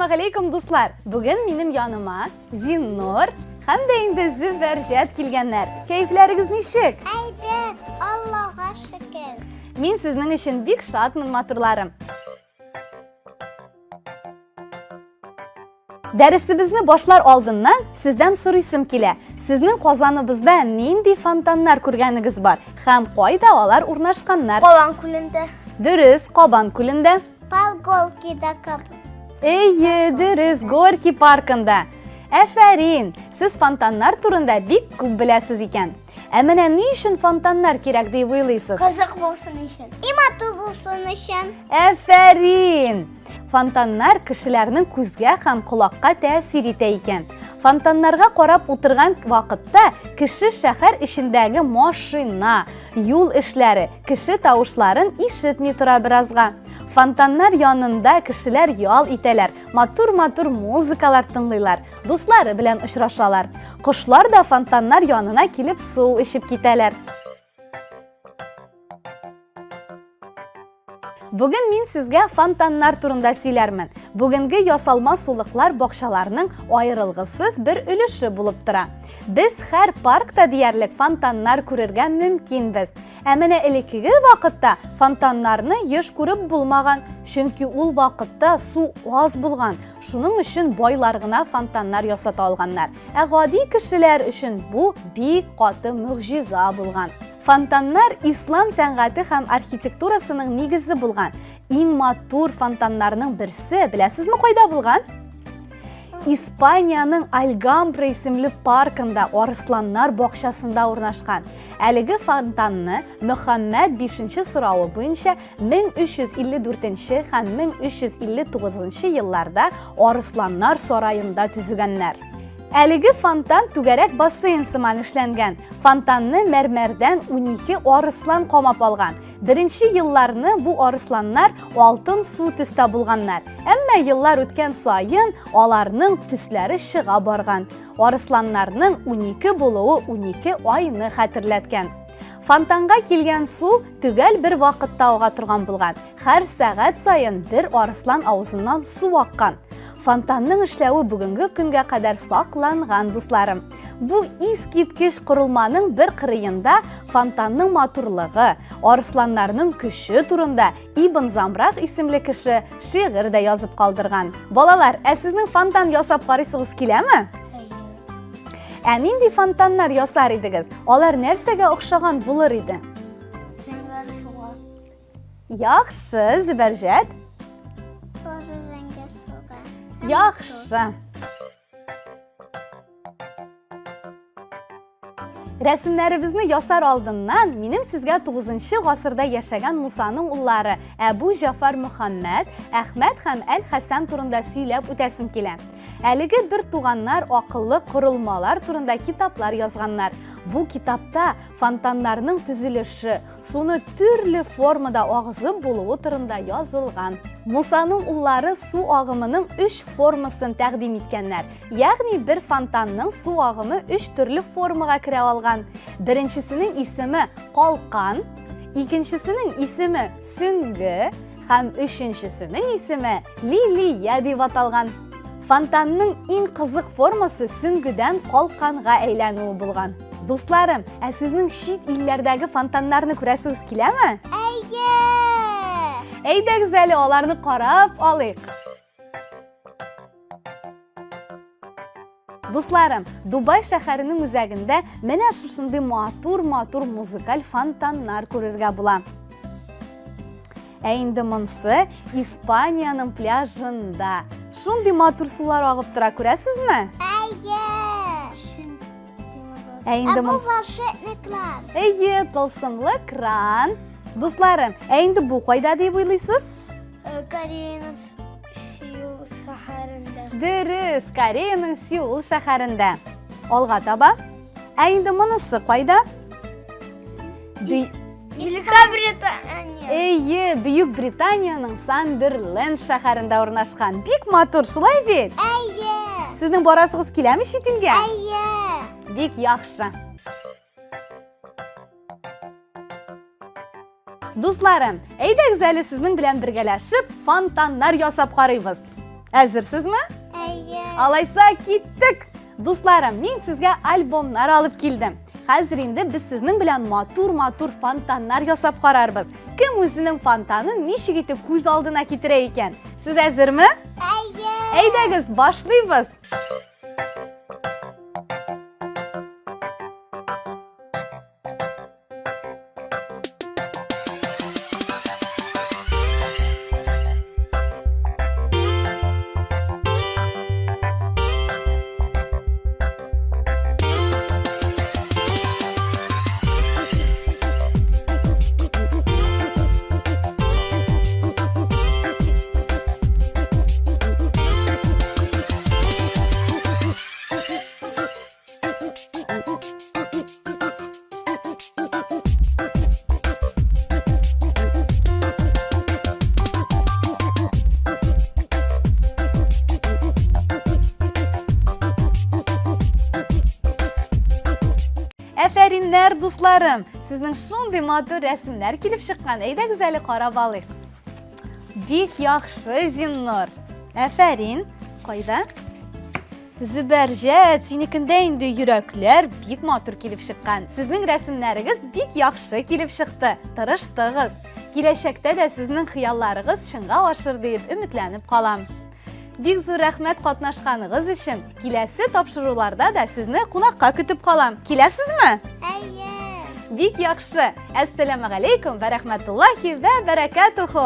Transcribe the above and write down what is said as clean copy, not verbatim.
Әссәламәгаләйкүм, дуслар! Бүген минем яныма Зиннур һәм дә инде Зөбәрҗәт килгәннәр. Кәефләрегез ничек? Әйбәт, Аллага шөкер. Мин сезнең өчен бик шатмын, матурларым. Дәресебезне башлар алдыннан сездән сорыйсым килә. Сезнең Казаныбызда нинди фонтаннар күргәнегез бар һәм кайда алар урнашканнар? Кабан күлендә. Дөрес, Кабан күлендә. Палголкида кап. Әйе, дөрес, Горький паркында. Әфәрин, сез фонтаннар турында бик күп беләсез икән. Ә менә ни өчен фонтаннар кирәк дип уйлыйсыз? Кызык булсын өчен. И матур булсын өчен. Әфәрин! Фонтаннар кешеләрнең күзгә һәм колакка тәэсир итә икән. Фонтаннарга карап утырган вакытта кеше шәһәр эчендәге машина, юл эшләре, кеше тавышларын ишетми тора беразга. Фонтаннар янында кешеләр ял итәләр, матур-матур музыкалар тыңлыйлар, Дуслары белән очрашалар. Кошлар да фонтаннар янына килеп су эчеп китәләр. Бүген мин сезгә фонтаннар турында сөйләрмен. Бүгенге ясалма сулыклар бакчаларның аерылгысыз бер өлеше булып тора. Без һәр паркта диярлек фонтаннар күрергә мөмкинбез. Ә менә элеккеге вакытта фонтаннарны еш күреп булмаган, чөнки ул вакытта су аз булган. Шуның өчен байлар гына фонтаннар ясата алганнар. Ә гади кешеләр өчен бу бик каты могҗиза булган. Фонтаннар ислам сәнгате һәм архитектурасының нигезе булган. Иң матур фонтаннарның берсе, беләсезме, кайда булган? Испаниянең Альгамбра исемле паркында арысланнар бакчасында урнашкан. Әлеге фонтанны Мөхәммәд V соравы буенча 1354 һәм 1359 елларда Арысланнар сараенда төзегәннәр. Әлеге фонтан түгәрәк бассейн сыман эшләнгән. Фонтанны мәрмәрдән 12 арыслан камап алган. Беренче елларны бу арысланнар алтын су төстә булганнар. Әмма еллар үткән саен аларның төсләре чыга барган. Арысланнарның 12 булуы 12 айны хәтерләткән. Фонтанга килгән су төгәл бер вакытта ага торган булган. Һәр сәгать саен бер арыслан авызыннан су аккан. Фонтанның эшләве бүгенге көнгә кадәр сакланган, дусларым. Бу искиткеч корылманың бер кырыенда фонтанның матурлыгы, арысланнарның көче турында Ибн Замрак исемле кеше шигырь дә язып калдырган. Балалар, ә сезнең фонтан ясап карыйсыгыз киләме? Ә нинди фонтаннар ясар идегез? Алар нәрсәгә охшаган булыр иде? Зәңгәр суга. Яхшы, Зөбәрҗәт. Тоже зәңгәр суга. Яхшы. Рәсемнәребезне ясар алдыннан минем сезгә 9 гасырда яшәгән Мусаның уллары Әбу Җафар Мөхәммәд, Әхмәд һәм Әл-Хәсән турында сөйләп үтәсем килә. Әлеге бер туганнар акыллы корылмалар турында китаплар язганнар. Бу китапта фонтаннарның төзелеше, суны төрле формада агызып булуы турында язылган. Мусаның уллары су агымының өч формасын тәкъдим иткәннәр. Ягъни бер фонтанның су агымы өч төрле формага керә алган. Беренчесенең исеме калкан, икенчесенең исеме сөңге һәм өченчесенең исеме лилия дип аталган. Фонтанның иң кызык формасы сөңгедән калканга әйләнүе булган. Дусларым, ә сезнең чит илләрдәге фонтаннарны күрәсегез киләме? Әйе! Әйдәгез әле аларны карап алыйк. Дусларым, Дубай шәһәренең үзәгендә менә шушындый матур-матур музыкаль фонтаннар күрергә була. Ә инде монсы Испаниянең пляжында. Шундый матур сулар агып тора, күрәсезме? Әйе! Ә инде Ә бу монсы волшебный кран. Әйе, тылсымлы кран. Дусларым, ә инде бу кайда дип уйлыйсыз? Кореяның Сеул шәһәрендә. Дөрес, Кореяның Сеул шәһәрендә. Алга таба. Ә инде монысы кайда? Би... Великобритания. Әйе, Бөек Британиянең Сандерленд шәһәрендә урнашкан. Бик матур, шулай бит? Әйе. Сезнең барасыгыз киләме чит илгә? Әйе. Бик яхшы. Дусларым, әйдәгез әле сезнең белән бергәләшеп фонтаннар ясап карыйбыз. Әзерсезме? Әйе. Алайса киттек! Дусларым, мин сезгә альбомнар алып килдем. Хәзер инде без сезнең белән матур-матур фонтаннар ясап карарбыз. Кем үзенең фонтанын ничек итеп күз алдына китерә икән? Сез әзерме? Әйе. Әйдәгез, башлыйбыз. Әфәриннәр, дусларым! Сезнең шундый матур рәсемнәр килеп чыккан. Әйдәгез әле карап алыйк. Бик яхшы, Зиннур. Әфәрин. Кайда? Зөбәрҗәт, синекендә инде йөрәкләр бик матур килеп чыккан. Сезнең рәсемнәрегез бик яхшы килеп чыкты. Тырыштыгыз. Киләчәктә дә сезнең хыялларыгыз чынга ашыр диеп өметләнеп калам. Бик зур рәхмәт катнашканыгыз өчен. Киләсе тапшыруларда да сезне кунакка көтеп калам. Киләсезме? Әйе. Бик яхшы. Әссәламәгаләйкүм вә рәхмәтуллаһи вә бәрәкәтүһү.